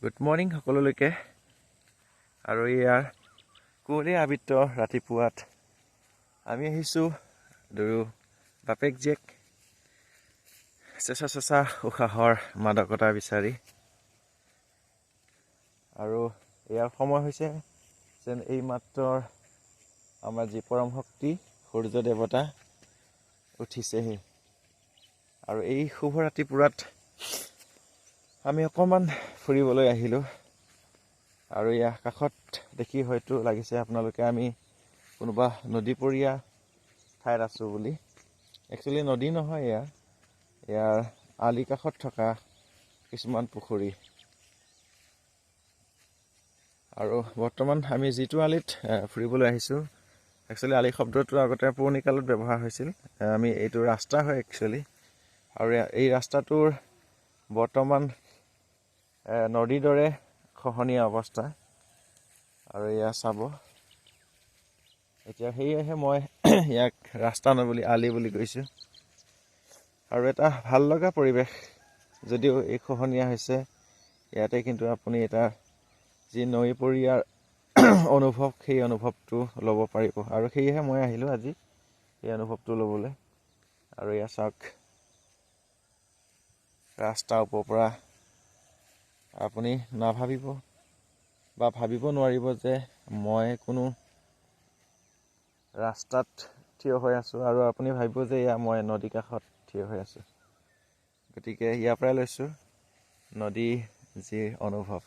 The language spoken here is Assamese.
গুড মৰ্ণিং সকলোলৈকে। আৰু ইয়াৰ কুঁৱলী আবৃত ৰাতিপুৱাত আমি আহিছোঁ দুয়ো বাপেক জীয়েক চেঁচা চেঁচা উশাহৰ মাদকতা বিচাৰি। আৰু ইয়াৰ সময় হৈছে যেন এইমাত্ৰ আমাৰ যি পৰম শক্তি সূৰ্য দেৱতা উঠিছেহি। আৰু এই শুভ ৰাতিপুৱাত আমি অকণমান ফুৰিবলৈ আহিলোঁ। আৰু ইয়াৰ কাষত দেখি হয়তো লাগিছে আপোনালোকে আমি কোনোবা নদীপৰীয়া ঠাইত আছোঁ বুলি। একচুৱেলি নদী নহয়, এয়া ইয়াৰ আলি কাষত থকা কিছুমান পুখুৰী। আৰু বৰ্তমান আমি যিটো আলিত ফুৰিবলৈ আহিছোঁ, একচুৱেলি আলি শব্দটো আগতে পুৰণি কালত ব্যৱহাৰ হৈছিল। আমি এইটো ৰাস্তা হয় একচুৱেলি। আৰু এই ৰাস্তাটোৰ বৰ্তমান নদীৰ দৰে খহনীয়া অৱস্থা। আৰু এয়া চাব এতিয়া, সেয়েহে মই ইয়াক ৰাস্তা নহয় আলি বুলি কৈছোঁ। আৰু এটা ভাল লগা পৰিৱেশ, যদিও এই খহনীয়া হৈছে ইয়াতে, কিন্তু আপুনি এটা যি নৈপৰীয়াৰ অনুভৱ, সেই অনুভৱটো ল'ব পাৰিব। আৰু সেয়েহে মই আহিলোঁ আজি এই অনুভৱটো ল'বলৈ। আৰু এয়া চাওক, ৰাস্তাৰ ওপৰৰ পৰা আপুনি নাভাবিব বা ভাবিব নোৱাৰিব যে মই কোনো ৰাস্তাত থিয় হৈ আছোঁ, আৰু আপুনি ভাবিব যে এয়া মই নদী কাষত থিয় হৈ আছোঁ। গতিকে ইয়াৰ পৰাই লৈছোঁ নদী যি অনুভৱ।